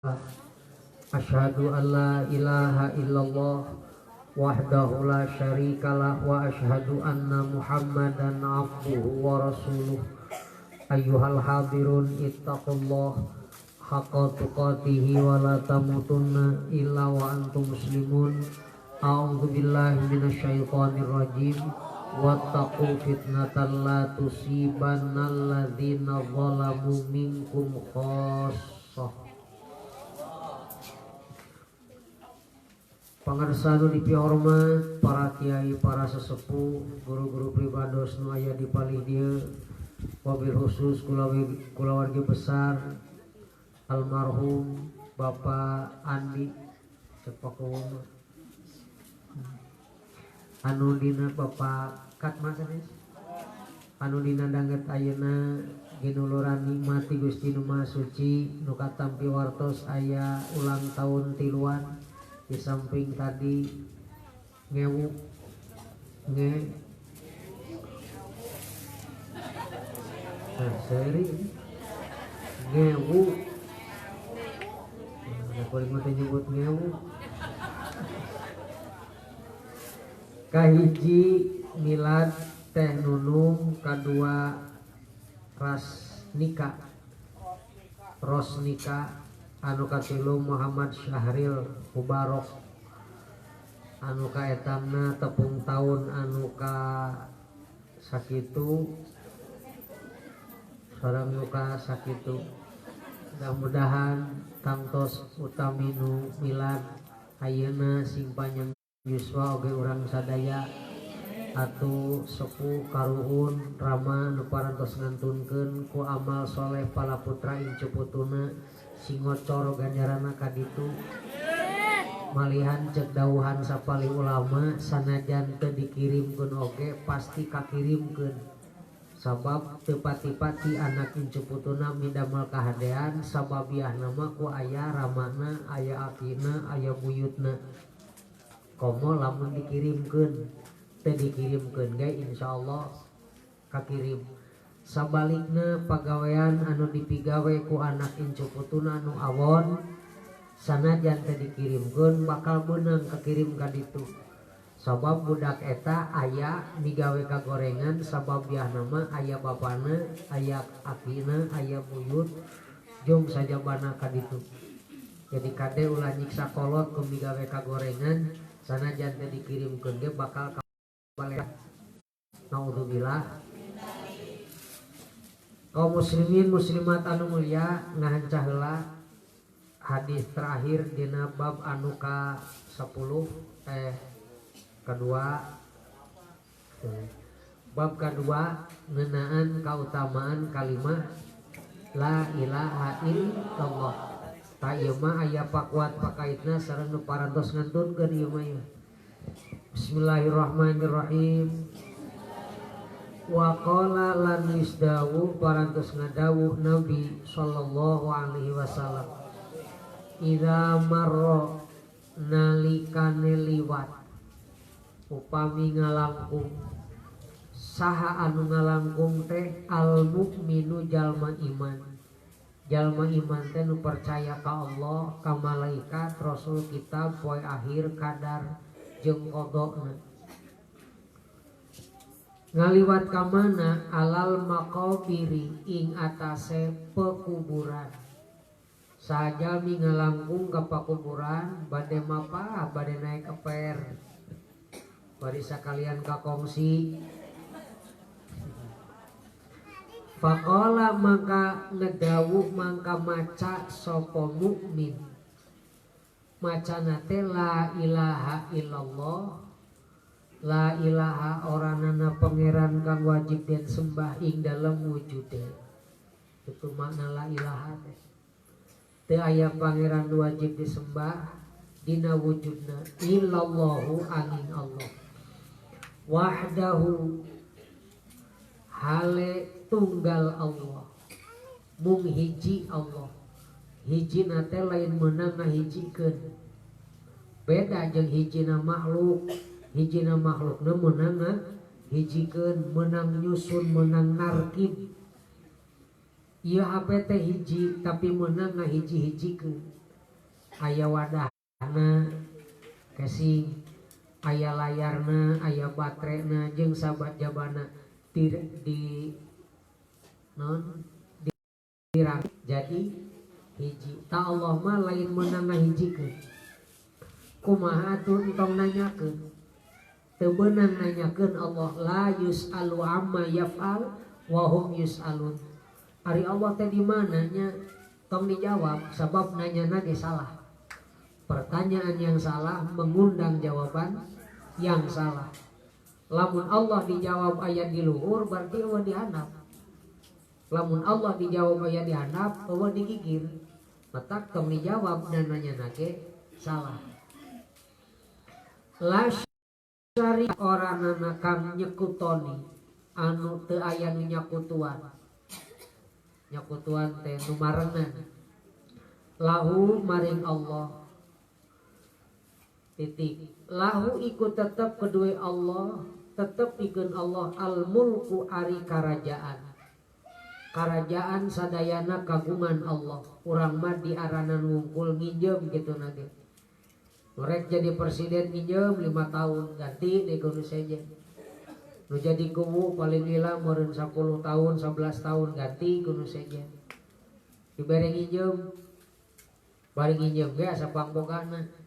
Asyhadu an la ilaha illallah wahdahu la syarikalah wa asyhadu anna Muhammadan abduhu wa rasuluh. Ayyuhal hadirun ittaqullah haqqa tuqatihi wa la tamutunna illa wa antum muslimun. A'udzu billahi minasyaitonir rajim. Wattaqu fitnatan la tusibannal ladzina zalamu minkum khassah. Pangarsa nu dipihormat para kiai, para sesepuh, guru-guru pribados nu aya di palih dieu, wabil khusus kulawargi besar almarhum Bapak Andi Cepakuwung anu dina Bapak Katma sanes anu dina danget ayeuna ginuluran nikmati Gusti nu Maha Suci nu katampi wartos aya ulang tahun tiluan. Di samping tadi ngewu nge nah, seri ngewu nah, paling mah nyebut ngewu kahiji milad teh Nunung, kadua Rasnika Rosnika, anu katilu Muhammad Syahril Mubarok, anu kaetamna tepung tahun anu ka sakitu sareng nu ka sakitu. Mudah-mudahan tangtos utami nu milad ayeuna sing panjang yuswa oge urang sadaya atuh sepuh karuhun rama nu parantos ngantunkeun ku amal soleh pala putra incu putuna sing ngocor ganjarana ka ditu. Malihan cek dawuhan sapalih ulama sanajan teu dikirimkeun oge pasti kakirimkeun, sabab teu pati-pati anak incu putuna midamel kahadean sababiahna mah ku aya ramana, aya akina, aya buyutna. Komo lamun dikirimkeun, teu dikirimkeun ge insyaallah kakirim. Sabalikna pagawean anu dipigawe ku anak incu putuna anu awon sanajan teu dikirimkeun bakal beunang kakirim ka ditu, sabab budak eta aya migawe kagorengan sababiahna mah aya bapana, aya akina, aya buyut jung sajabana ka ditu. Jadi kade ulah nyiksa kolot ku migawe kagorengan sanajan teu dikirimkeun ge bakal kabalik. Naudzubillah. Kaum muslimin muslimat anu mulia, ngahancah heula hadis terakhir dina bab anu ka 10 kedua. Bab kedua ngeunaan kautamaan kalimah la ilaha illallah. Ta ieu mah aya pakuat pakaitna sareng nu parantos ngantunkeun ieu mah. Bismillahirrahmanirrahim. Wa qala lan wisdawuh parantos ngadawuh Nabi sallallahu alaihi wasallam, idza marra nalikane liwat upami ngalangkung saha anu ngalangkung teh al mukminu jalma iman. Jalma iman teh nu percaya ka Allah, ka malaikat, rasul, kitab, poe akhir, kadar jeung qadana. Ngaliwat ka mana alal maqabiri ing atase pekuburan. Sajami ngalangkung ka pakuburan bade mapah bade naik eper bari sakalian kakongsi. Faqala mangka ngedawuh mangka maca sapa mukmin, macana teh la ilaha illallah. La ilaha oranana pangeran kang wajib den sembah ing dalem wujude. Itu makna la ilaha teh. Teu aya pangeran wajib disembah dina wujudna illallahu angin Allah. Wahdahu hale tunggal Allah. Mung hiji Allah. Hijina teh lain meunang ngahijikeun. Beda jeung hijina makhluk. Hijina makhlukna meunang ngahijikeun, meunang nyusun, meunang narkib. Ieu HP teh hiji tapi meunang ngahiji-hijikeun. Aya wadahna casing, aya layarna, aya baterena jeung sabat jabana di non dirang jadi hiji. Ta Allah mah lain meunang ngahijikeun. Kumaha atuh entong nanyakeun. Teu beunang nanyakeun Allah la yus'alu amma yaf'al wa hum yus'alun. Ari Allah teh di mana nya? Tong dijawab sabab nanyana ge salah. Pertanyaan yang salah mengundang jawaban yang salah. Lamun Allah dijawab aya di luhur berarti eueuh di handap. Lamun Allah dijawab aya di handap eueuh di gigir. Matak tong dijawab dan nanyana ge salah. La syarika oranana kang nyekutoni anu teu aya nu nyakutuan. Nyakutuan teh nu marengan. Lahu maring Allah. Titik. Lahu iku tetep kedue Allah, tetep pikeun Allah al mulku ari karajaan. Karajaan sadayana kagungan Allah. Urang mah diaranan wungkul nginjem kitu na ge. Rek jadi presiden nginjem 5 tahun ganti deui kudu sejen. Nu jadi kuwu paling lila meureun 10 tahun 11 tahun ganti kudu sejen. Dibere nginjem. Bari nginjem ge asa pangbogana.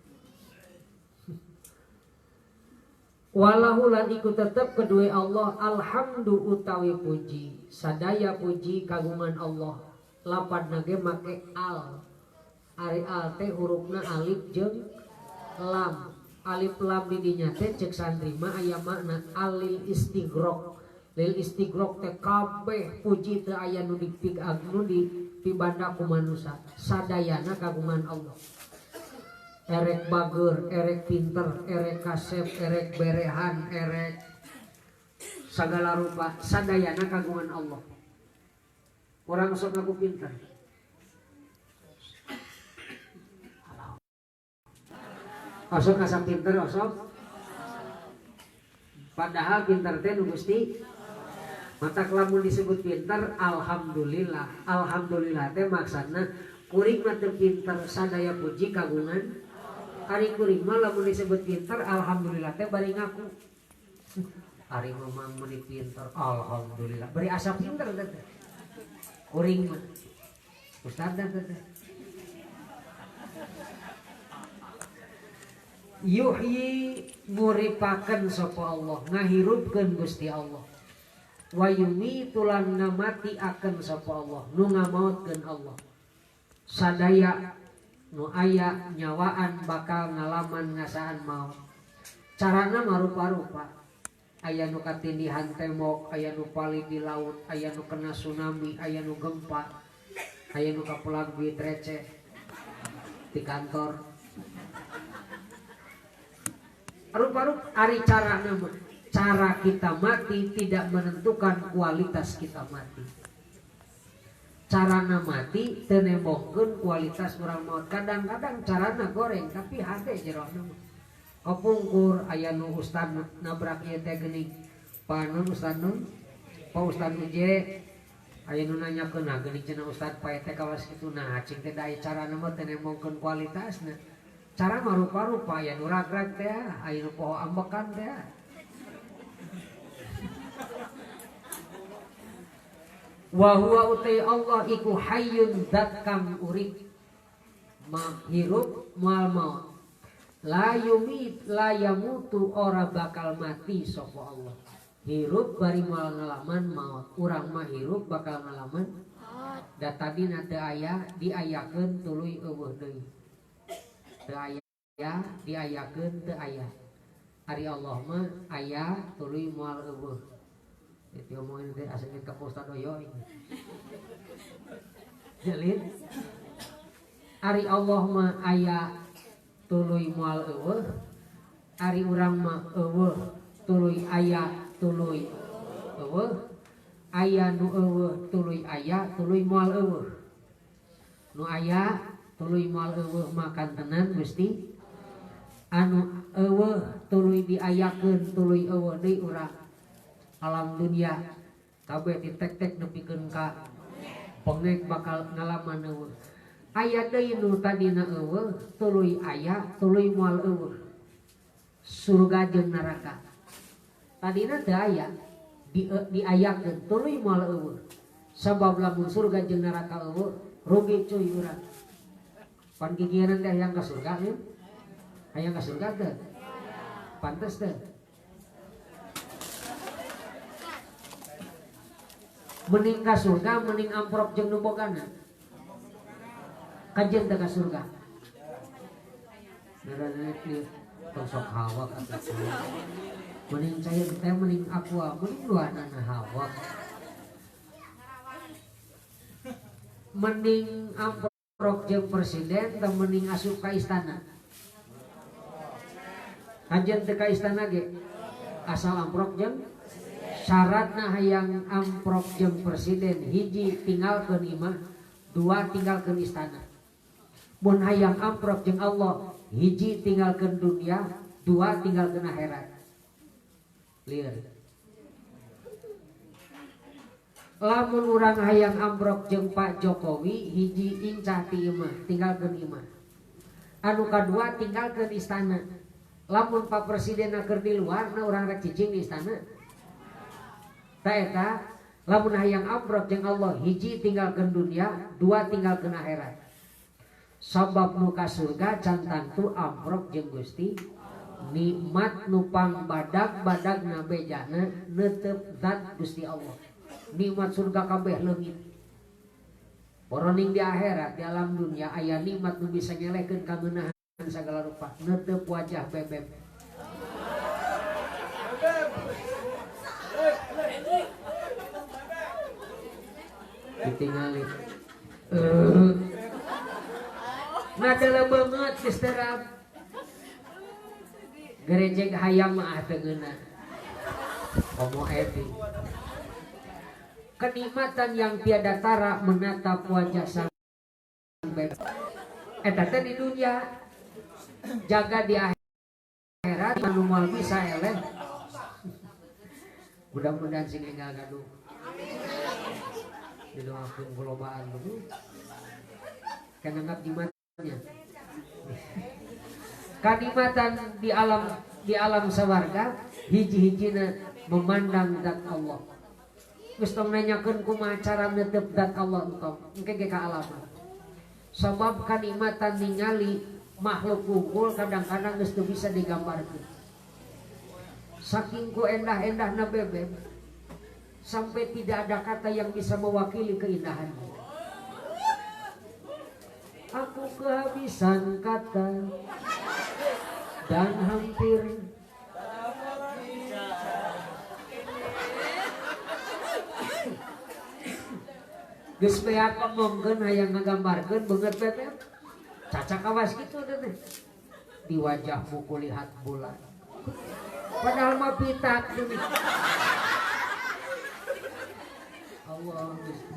Walahu lan iku tetep kedue Allah alhamdu utawi puji. Sadaya puji kagungan Allah. Lapadna ge make al. Ari al teh hurufna alif jeung lam. Alif lam di dinya teh cek santri mah aya makna alil istighraq. Lil istighraq teh kabeh puji teu aya nu dipik nu dipibanda ku manusa. Sadayana kagungan Allah. Erek bager, erek pinter, erek kasep, erek berehan, erek sagala rupa sadayana kagungan Allah. Orang sok ngaku pinter. Osok asa pinter osok. Padahal pinter teh nu Gusti. Mata lamun disebut pinter alhamdulillah. Alhamdulillah teh maksudna kuring mah teu pinter sadaya puji kagungan. Ari kuring mah lamun disebut pinter alhamdulillah teh bari ngaku. Ari mah meuni pinter alhamdulillah. Bari asa pinter teh. Kuring mah. Ustaz teh. Yuhyi nguripakeun sapa Allah, ngahirupkeun Gusti Allah. Wa yumitu lan ngamatiakeun sapa Allah, nu ngamaotkeun Allah. Sadaya nu aya nyawaan bakal ngalaman ngasaan maot. Carana marupa-rupa. Aya nu katindihan tembok, aya nu pali di laut, aya nu kena tsunami, aya nu gempa, aya nu kapulang duit receh di kantor. Rupa-rupa ari carana cara kita mati tidak menentukan kualitas kita mati. Carana mati teu nembongkeun kualitas urang maot. Kadang-kadang carana goreng tapi hade jerona mah. Kapungkur aya nu ustad nabrak ieu teh geuning. Panon ustad nun, Pa Ustad Uje aya nu nanyakeun nah geuning cenah ustad pae teh kawas kitu nah cing teh da carana mah teu nembongkeun kualitasna. Cara mah rupa-rupa aya nu ragrag teh, aya nu poho ambekan teh. Wa huwa utai Allah iku hayyun zat kang urip hirup moal maut. La yumit la yamutu ora bakal mati sapa Allah. Hirup bari moal ngalaman maut. Urang mah hirup bakal ngalaman maut. Da tadina teu aya diayakeun tuluy eueuh deui. Teu aya diayakeun teu aya. Ari Allah mah aya tuluy moal eueuh. Itu omongin teh asli ka Ustaz Oyo. Jalin. Ari Allah mah aya tuluy moal eueuh. Ari urang mah eueuh tuluy aya tuluy eueuh. Aya nu eueuh tuluy aya tuluy moal eueuh. Nu aya tuluy moal eueuh mah kantenan Gusti. Anu eueuh tuluy diayakeun tuluy eueuh deui urang. Alam dunia kabeh ditek-tek nepikeun ka pengek bakal ngalaman eueuh. Aya deui nu tadina eueuh tuluy aya tuluy moal eueuh. Surga jeung neraka. Tadina teu aya diayakeun tuluy moal eueuh. Sabab lamun surga jeung neraka eueuh rugi cuy urang. Pan gigieunan teh hayang ka surga nih. Hayang ka surga teh. Pantes teh. Mending ka surga mending amprok jeung nu bogana. Kajen teh ka surga. Darana ieu tong sok hawak atuh. Mending cair teh mending aqua, mending duanana hawak. Mending amprok jeung presiden teh mending asup ka istana. Kajen teh ka istana ge asal amprok jeung syaratna hayang amprok jeung presiden hiji tinggalkeun imah, dua tinggalkeun istana. Mun hayang amprok jeung Allah hiji tinggalkeun dunia, dua tinggalkeun akhirat. Lieur. Lamun urang hayang amprok jeung Pak Jokowi hiji incah ti imah, tinggalkeun imah. Anu kadua tinggalkeun istana. Lamun Pak Presiden keur di luar na urang rek cicing di istana. Ta eta lamun hayang amprok jeung Allah hiji tinggalkeun dunia, dua tinggalkeun akhirat. Sabab nu ka surga can tangtu amprok jeung Gusti. Nikmat nu pangbadag-badagna bejana neuteup zat Gusti Allah. Nikmat surga kabeh leungit. Boroning di akhirat di alam dunia aya nikmat nu bisa nyelehkeun kageunaan sagala rupa neuteup wajah bebeb. Ditingali. Ngadala banget geus terap. Gerejeg hayam mah teu ngeunah. Komo eti. Kenikmatan yang tiada tara menatap wajah sang bebek. Eta teh di dunia. Jaga di akhirat anu moal bisa eleh. Mudah-mudahan sing enggal gaduh. Didoakeun kulobaan dulu. Kan anggap jimatnya. Kanikmatan di alam sawarga hiji-hijina memandang zat Allah. Geus tong nanyakeun kumaha cara netep zat Allah entong, engke ge ka alam. Sabab kanikmatan ningali makhluk wungkul kadang-kadang geus teu bisa digambarkeun. Saking ku endah-endahna bebeb sampai tidak ada kata yang bisa mewakili keindahannya. Aku kehabisan kata dan hampir geus beak ngomongkeun hayang ngagambarkeun beungeut bebeb. Cacak awas kitu teh. Di wajahmu kulihat bulan. Padahal mah pitak deui. Allah Gusti.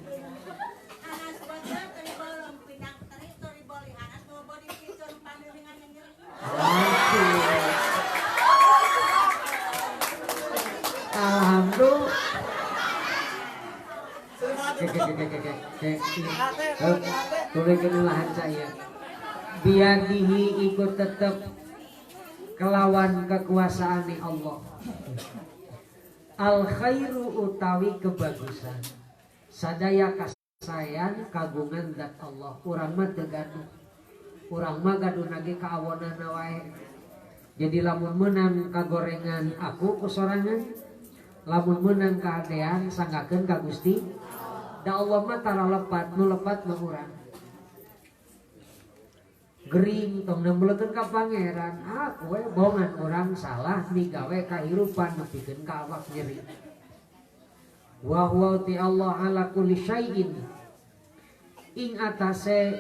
Alhamdulillah. Tulis lahan saya. Biadihi ikut tetap kelawan kekuasaan Allah. Al khairu utawi kebagusan. Sadaya kasayan kagungan zat Allah. Urang mah teu gaduh. Urang mah gaduh nage kaawonana wae. Jadi lamun menang kagorengan aku kusorangan, lamun menang kahadean sanggakeun ka Gusti. Da Allah mah tara lepat, nu lepat mah urang. Gering tong nembelekeun ka pangeran, aku we bongan urang salah migawe kahirupan nepikeun ka awak nyeri. Wa huwa ti Allah ala kulli syai'in. Ing atase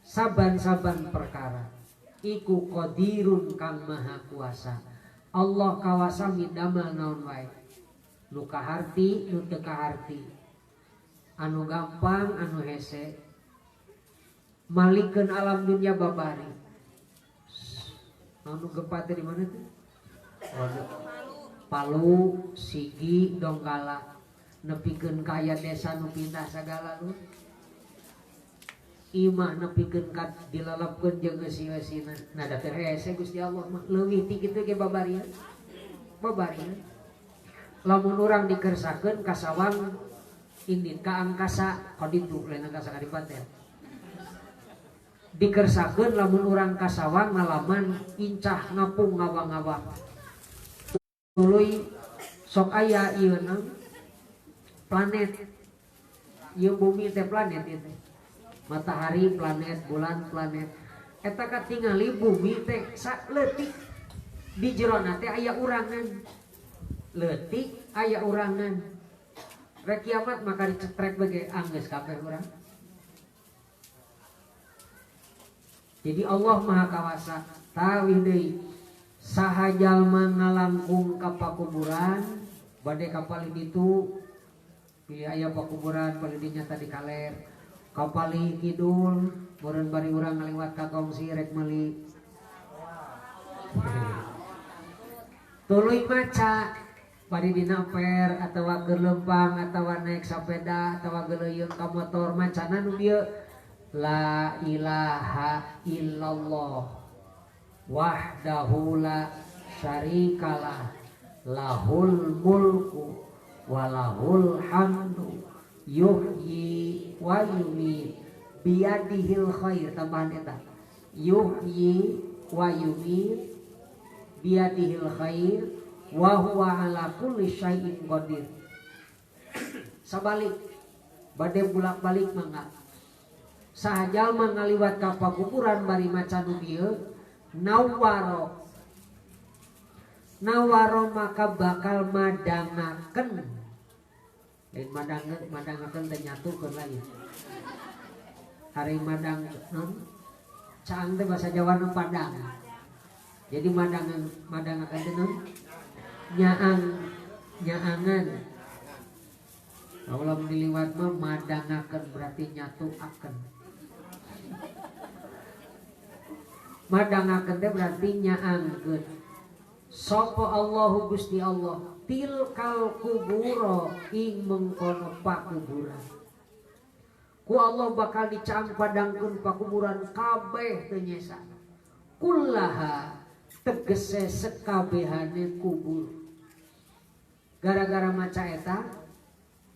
saban-saban perkara iku qadirun kang maha kuasa. Allah kawasa midamel naon wae. Nu kaharti, nu teu kaharti. Anu gampang, anu hese. Malikeun alam dunia babari. Anu gempa teh di mana tuh? Palu, Sigi, Donggala. Nepikeun kaya desa nu pindah sagala lu. Imah nepikeun ka dilalapkeun jeung eusi-eusina. Nah da teh hese Gusti Allah mah leuwih ti kitu ge babarian. Babarian. Lamun urang dikersakeun ka sawang indit ka angkasa kaditu lain angkasa kadipaten. Dikersakeun lamun urang ka sawang ngalaman incah ngapung ngawang-ngawang. Tuluy sok aya ieu planet. Ieu bumi teh planet ieu teh. Matahari planet, bulan planet. Eta katingali bumi teh saleutik di jerona teh aya urangan. Leutik aya urangan. Rek kiamat maka dicetrek bege anggeus kabeh urang. Jadi Allah Maha Kawasa. Tawih deui saha jalma ngalangkung ka pakuburan bade ka palih ditu pilih aya pakuburan palih dinya tadi kaler. Kapali kidul meureun bari urang ngaliwat ka kongsi rek meuli. Tuluy maca bari dina per atawa keur leumpang atawa naik sapeda atawa geuleuyeung ka motor macana nu bieu la ilaha illallah wahdahu la syarikalah lahul mulku wa lahul hamdu yuhyi wa yumiit biyadihil khair. Tambahan eta yuhyi wa yumiit biyadihil khair wa huwa ala kulli syai'in qadir. Sabalik bade bulak-balik mangga saha jalma ngaliwat ka pakuburan bari maca nu bieu nawaro nawaro maka bakal madangakeun. Lain madangakeun teh nyatukeun lagi. Hari madang non caang teh bahasa Jawa nu padang. Jadi madangakeun teh non nyaang nyaangan. Kalau diliwat mah madangakeun berarti nyatuakeun. Madangakeun teh berarti nyaangkeun. Sapa Allahu Gusti Allah tilkal kuburo ing mengkono pakuburan. Ku Allah bakal dicang padangkeun pakuburan kabeh teu nyesa. Kullaha tegese sekabehane kubur. Gara-gara maca eta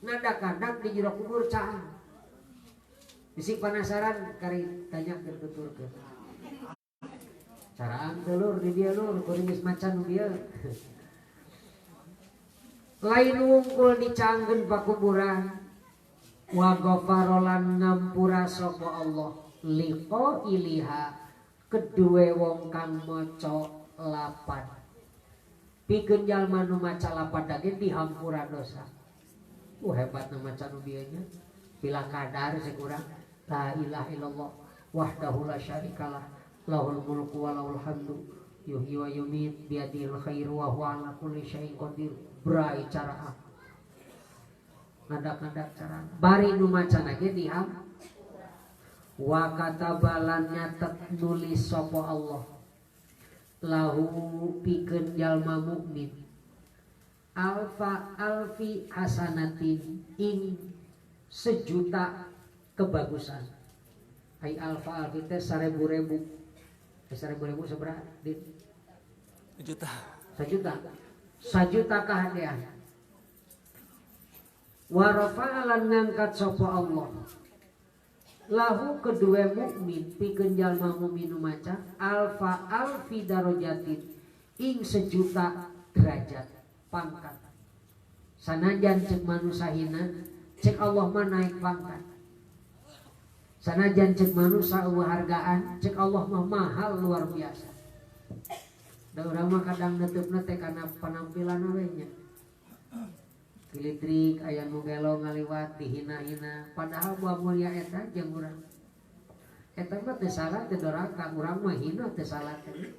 ngadak-ngadak di jero kubur caang. Bisi penasaran kari tanyakeun tuturkeun. Caraan teh lur di dieu lur kuring geus maca nu dieu. Lain wungkul dicangkeun pakuburan wa ghafarolan ngampura sapa Allah liqa iliha kedue wong kang maca lapan. Pikeun jalma nu maca lapan dage dihampura dosa. Hebat nu maca nu dieu nya. Bila kadar sekurang la ilaha illallah wahdahu la syarikalah lahul mulku wa lahul hamdu yuhyi wa yumiit biyadihil khairu wa huwa ala kulli syai'in qadir. Brai cara ngadak-ngadak cara bari nu macana ge diham wa katabalan nyatet nulis sapa Allah lahu pikeun jalma mukmin alfa alfi hasanatin ing sejuta kebagusan. Ai alfa alfi teh 1000.000. 1000.000 seberapa? Sejuta. Sejuta. Sejuta kahadean. Wa rafa'alan ngangkat sapa Allah lahu kedua mukmin pikeun jalma mukmin maca alfa alfi darajatin ing sejuta derajat pangkat. Sanajan cek manusa hina, cek Allah mah naik pangkat. Sanajan cek manusa eueuh hargaan, cek Allah mah mahal luar biasa. Da urang mah kadang neuteupna teh kana penampilan we nya. Kilitrik aya nu gelo ngaliwat dihina-hina, padahal buah mulia eta jeung urang. Eta mah teu salah teu doraka, urang mah hina teu salah teh.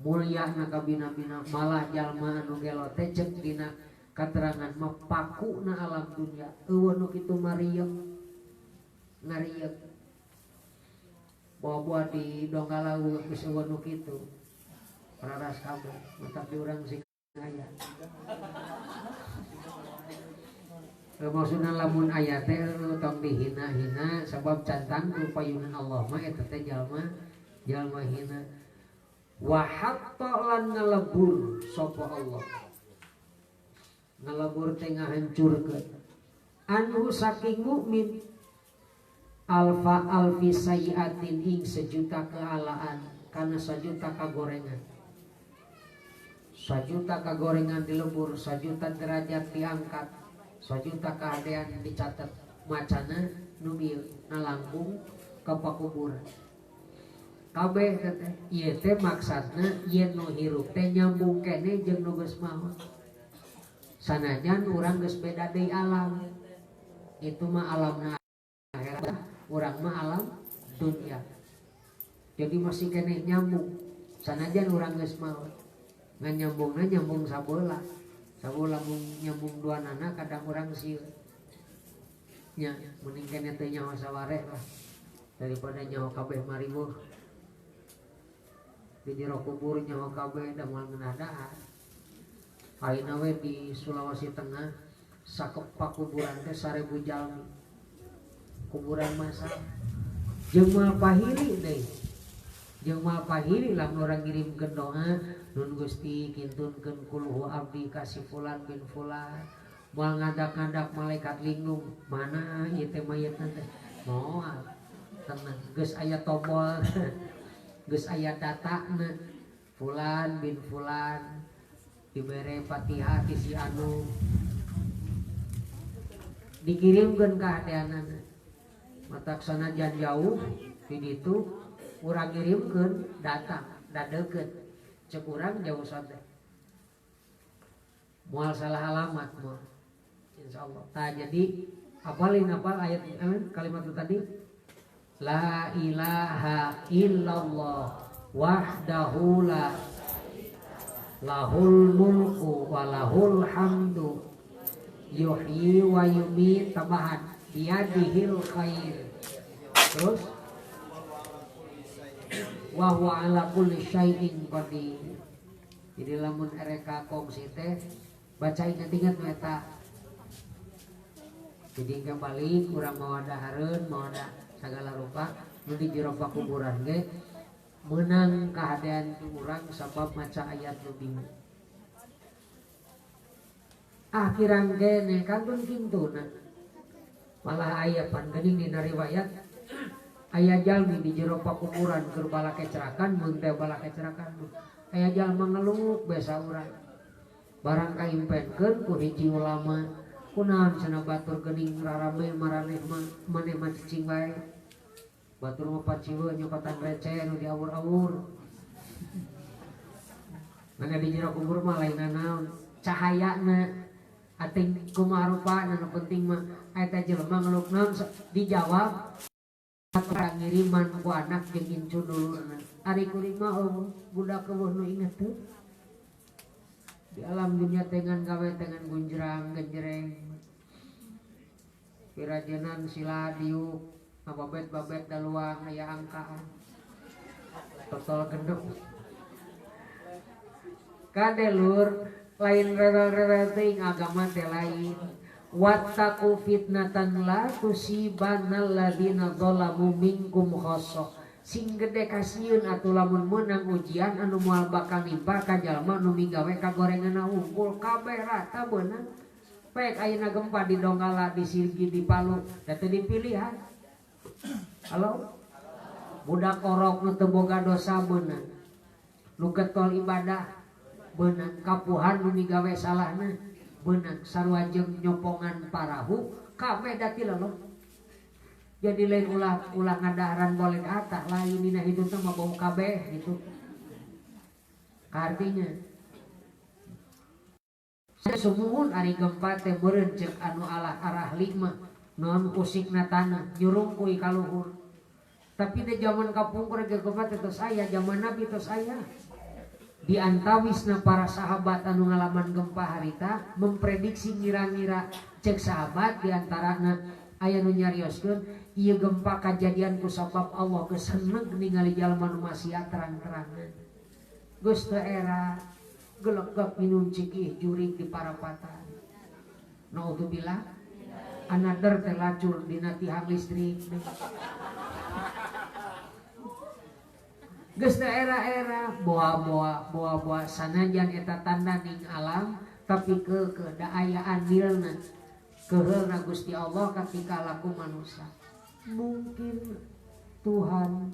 Mulia na kabina-bina malah jalma anu gelo teh cek dina katerangan mah pakuna alam dunia. Eueuh nu kitu marieuk. Ngarieuk. Buah-buah di Donggala geus eueuh nu kitu. Raras kabeh, matak di urang sing aya. Maksudna lamun aya teh tong dihina-hina sabab cantang ku payunan Allah mah eta teh jalma jalma hina. Wa hatta lan ngalebur sapa Allah. Ngalebur teh ngahancurkeun anhu saking mukmin alfa alfi sayiatin ing sejuta kealaan kana sajuta kagorengan. Sajuta kagorengan dilebur, sajuta derajat diangkat, sajuta keadean dicatat macana nu ieu nalangkung ka pakuburan. Kabeh teh ieu teh maksudna yen nu hirup teh nyambung keneh jeung nu geus maot. Sanajan urang geus beda deui alam. Itu mah alamna akhirat, urang mah alam dunia. Jadi masih keneh nyambung. Sanajan urang geus maot. Ngan nyambungna nyambung sabeula. Sabola nyambung dua nana kadang orang sieun. Nya mending keneh teh nyawa sawareh lah daripada nyawa kabeh mariweuh. Di jero kubur nyawa kabeh da moal ngeunah dahar. Ayeuna we di Sulawesi Tengah sakepak kuburan teh 1000 jalmi. Kuburan masal. Jeung moal pahili deui. Jeung moal pahili lamun urang ngirimkeun doa nun Gusti kintunkeun kuluhu abdi ka si fulan bin fulan. Moal ngadak-ngadak malaikat linglung mana ieu teh mayitna teh moal tenang geus aya tombol geus aya datana fulan bin fulan dibere Fatihah ti si anu dikirimkeun ka hadeanana matak sanajan jauh di ditu urang ngirimkeun datang dadeukeut cek urang jauh sadeh moal salah alamat moal insyaallah. Tah jadi apalin apal ayat kalimat itu tadi la ilaha illallah wahdahu la lahul mulku wa lahul hamdu yuhyi wa yumiit tambahan biyadihil khair terus wa huwa ala kulli syai'in qadir. Jadi lamun ereka kongsi teh baca ingat-ingat nu eta. Jadi engke balik urang mawa dahareun mawa sagala rupa nu di jero pakuburan ge meunang kahadean ti urang sabab maca ayat nu bingung. Ah kirang kene kantun kintuna. Malah aya pan geuning dina riwayat aya jalmi di jero pakuburan keur balakecrakan mun teh balakecrakan aya jalma ngeluk besa urang. Barang kaimpenkeun ku hiji ulama kunaon cenah batur geuning rarame maraneh mah maneh mah cicing bae. Batur mah paciweuh nyokotan receh nu diawur-awur. Mana di jero kubur mah lain naon cahayana ating kumaha rupana nu penting mah eta jelema ngeluk naon dijawab ngiriman ku anak jeung incu dulurna. Ari kuring mah eueuh budak eueuh nu inget teu. Di alam dunia tengan gawe tengan gunjrang genjreng. Pirajenan sila diuk ngababet-babet daluang aya angkaan. Totol gendeng. Kade lur lain rewel-rewel teuing agama teh lain. Wattaqu fitnatan la tusibannal ladzina zalamu minkum khassah. Sing gede kasieun atuh lamun meunang ujian anu moal bakal nimpa ka jalma nu migawe kagorenganna unggul kabeh rata beunang. Pek ayeuna gempa di Donggala, di Sirgi, di Palu, da teu dipilihan. Halo? Budak orok nu teu boga dosa beunang. Nu getol ibadah beunang, kapuhan nu migawe salahna beunang, sarua jeung nyopongan parahu kabeh da tileleh. Jadi lain ulah ngadaharan boleh atah lain dina hidup teh mah bau kabeh gitu. Artinya sumuhun ari gempa teh meureun ceuk anu alah arah lima non usikna tanah nyurungkuy ka luhur. Tapi di zaman kapungkur ge gempa teh tos aya, zaman Nabi tos aya. Di antawisna para sahabat anu ngalaman gempa harita memprediksi ngira-ngira cek sahabat di antarana aya nu nyarioskeun ieu gempa kajadian ku sabab Allah geus seneng ningali jalma nu maksiat terang-terangan. Geus teu era gelegek minum cikih jurig di parapatan. Naudzubillah Another teh lacur dina tihang listrik. Geus teh era-era boa-boa sanajan eta tanda ning alam tapi keukeuh da aya andilna. Keuheulna Gusti Allah katika laku manusia. Mungkin Tuhan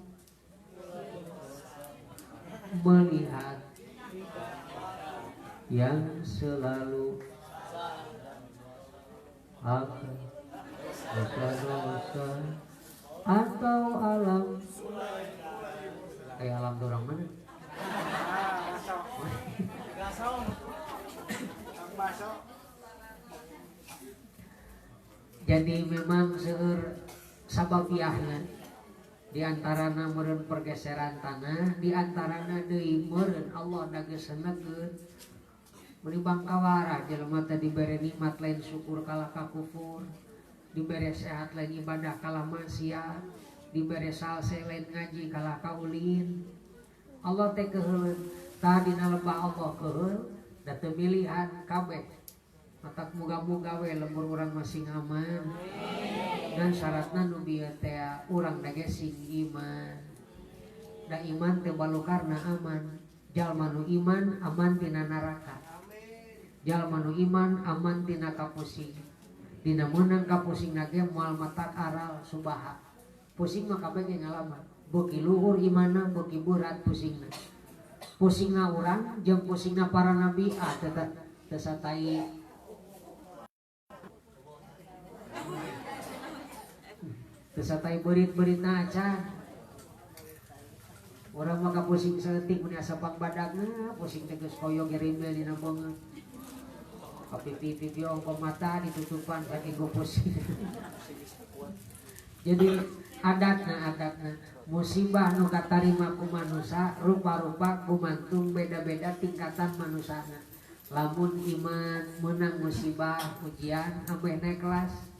melihat yang selalu akan dosa-dosa atau alam. Kayak alam dorang mana? Jadi memang seueur sababiahna di antarana meureun pergeseran tanah, di antarana deui meureun Allah da geus senegeun. Meuni bangkawarah jelema teh dibere nikmat lain syukur kalah ka kufur, dibere sehat lain ibadah kalah maksiat, dibere salse lain ngaji kalah ka ulin. Allah teh keuheul, tah dina lembah Allah keuheul da teu milihan kabeh. Matak muga-muga we lembur urang masing aman. Dan syaratna nu bieu teh urang da ge sing iman. Da iman teh balukarna aman. Jalma nu iman aman tina neraka. Jalma nu iman aman tina kapusing. Dina meunang kapusing na ge moal matak aral subaha. Pusing mah kabeh ge ngalaman. Beuki luhur imanna beuki berat pusingna. Pusingna urang jeung pusingna para nabi ah teu satai. Tesatai berit-beritna acan. Urang mah kapusing saeutik mun asa pangbadagna, pusing teh geus koyo gerimel dina beungeut. Kapipi-pipi ongko mata ditutupan saking pusing. Jadi adatna musibah nu katarima ku manusa rupa-rupa gumantung beda-beda tingkatan manusana. Lamun iman meunang musibah ujian ambeh naik kelas.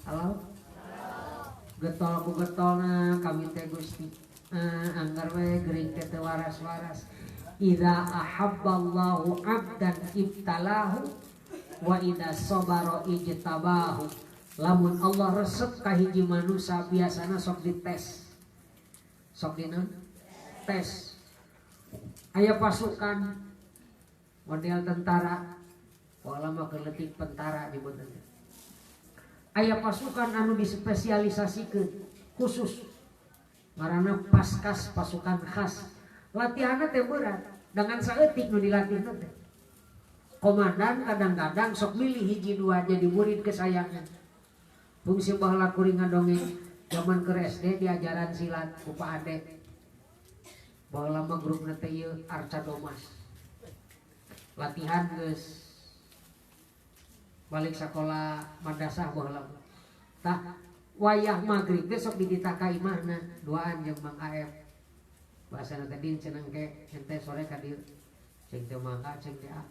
Halo? Getol ku getolna kami teh Gusti anggar we gering teh teu waras-waras. Idza ahabballahu 'abdan ibtalahu wa idza sabara ijtabahu. Lamun Allah resep ka hiji manusa biasana sok dites. Sok dina tes. Aya pasukan model tentara, wala mah keur leutik tentara nyebutna. Aya pasukan anu dispesialisasikeun khusus ngaranna paskas, pasukan khas. Latihanna teh berat, dengan saeutik nu dilatihna teh. Komandan kadang-kadang sok milih hiji dua jadi murid kesayangan. Fungsi baheula kuring ngadongeng zaman keur SD diajaran silat ku Pak Ade. Baheula mah grupna teh ieu Arca Domas. Latihan geus balik sekolah madrasah baheula. Tah wayah magrib teh sok dititah ka imahna duaan jeung Mang Aep. Bahasana teh din cenah engke ente sore ka dieu. Cing teu mangga cing teh ah.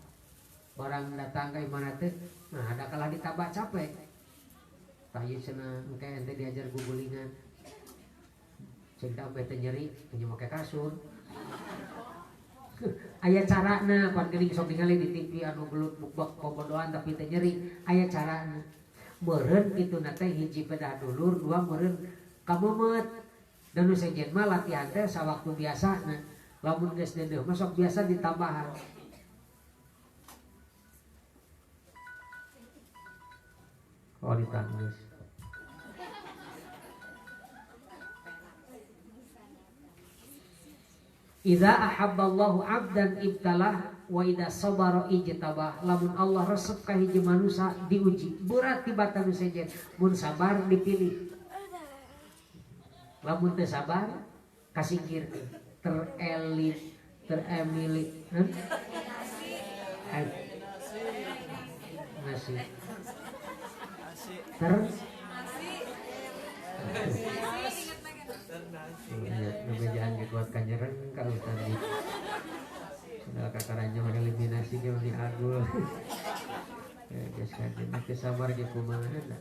Barang datang ka imahna teh nah ada kalah ditabah capek. Tah ieu cenah engke ente diajar gugulingan. Cing teh ambeh teh nyeri teu make kasur. Aya carana pan geuning sok ningali di TV anu gelut bukbak bobodoan tapi teh nyeri, aya carana. Meureun kituna teh hiji pedah dulur, dua meureun kamemet. Dan nu sejen mah latihan teh sawaktu biasana. Lamun geus deudeuh mah sok biasa ditambahan. Oh ditangis. Idza ahabballahu 'abdan ibtalah wa idza sabara ijtabah. Lamun Allah resep ka hiji manusa diuji, berat tibatan nu sejen. Mun sabar dipilih. Lamun teu sabar kasingkirkeun, terelit, teremili, nasi. Ter iya, ngebejahan kuat kanjeren ka ustad di. Sudah kakaranya mengeliminasi ge meni agul. Ya geus kajen teu sabar ge kumaha da.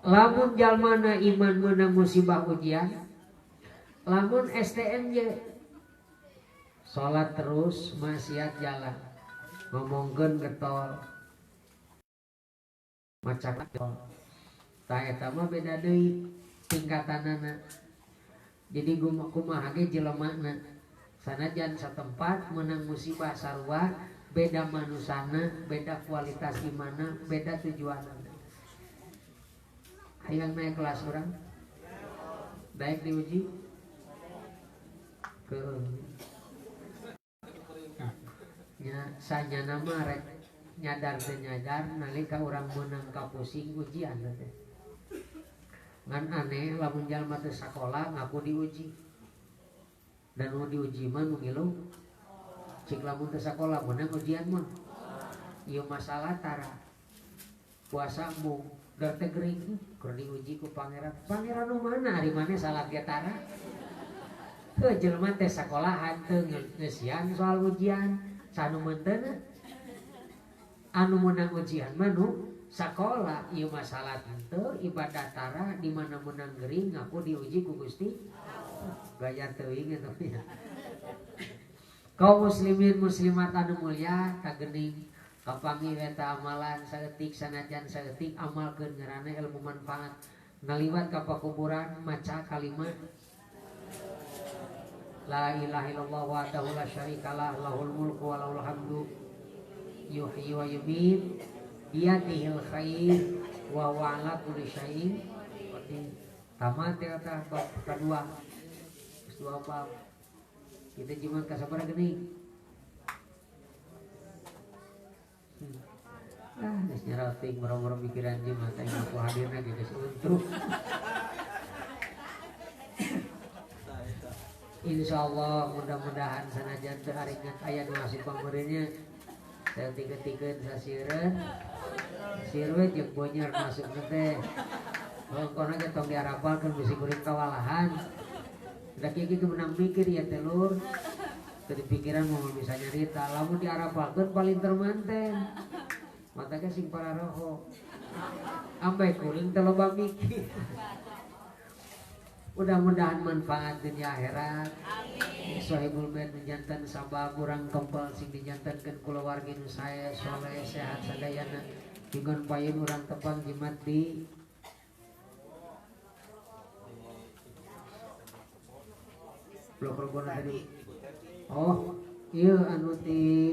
Lamun jalmana iman meunang musibah ujian, lamun STM je salat terus maksiat jalan. Ngomongkeun getol. Maca getol. Tah eta mah beda deui tingkatanana. Jadi kumaha ge jelemana. Sanajan satempat menang musibah sarua, beda manusana, beda kualitas imana, beda tujuanana. Hayang naik kelas urang? Daek diuji? Ke nya sanyana mah rek nyadar teu nyadar nalika urang meunang kapusing ujian teh. Ngan aneh lamun jalma teu sakola ngaku diuji. Dan nu diuji mah nu ngilu cik lamun teu sakola meunang ujian mah. Ieu masalah tara. Puasa mung da teh gering keur diuji ku pangeran. Pangeran nu mana ari maneh salat ge tara. Heuh jelema teh sakolahan teu ngeusian soal ujian. Sanu menteuna anu meunang ujian mah nu sakola. Ieu masalah henteu ibadah tara di mana meunang gering ngaku diuji ku Gusti. Gaya teuing eta mah. Kaum muslimin muslimat anu mulia kagening kapanggih eta amalan saeutik sanajan saeutik amalkeun ngaranna ilmu manfaat. Ngaliwat ka pakuburan maca kalimat la ilaha illallah wahdahu la syarikalah lahul mulku wa lahul hamdu yuhyi wa yumiit biyadihil khair wa huwa ala kulli syai'in qadir. Tamat eta bab kedua. Geus dua bab. Kita jimat ka sabaraha geuning? Ah, geus nyarauting boro-boro pikiran jimat aing aku hadirna ge geus untung. Insyaallah mudah-mudahan sanajan teu aringat aya nu asup pameureunnya. Saya tiga-tigeun sasieureun. Sieun we jeung bonyer masuk teh. Bongkona ge tong diarapalkeun bisi kuring kawalahan. Da kieu ge menang mikir ya teh lur. Teu dipikiran moal bisa nyarita, lamun diarapalkeun paling termanten. Mata ge sing pararoho. Ampe kuring teh loba mikir. Mudah-mudahan manfaat dunia akhirat. Amin. Sohibul bait menjantan sabab urang kempel sing dijantankeun kulawargi nu sae soleh sehat sadayana. Dinggon payun urang tepang jimat di Blok Rebon tadi. Oh, iya anu ti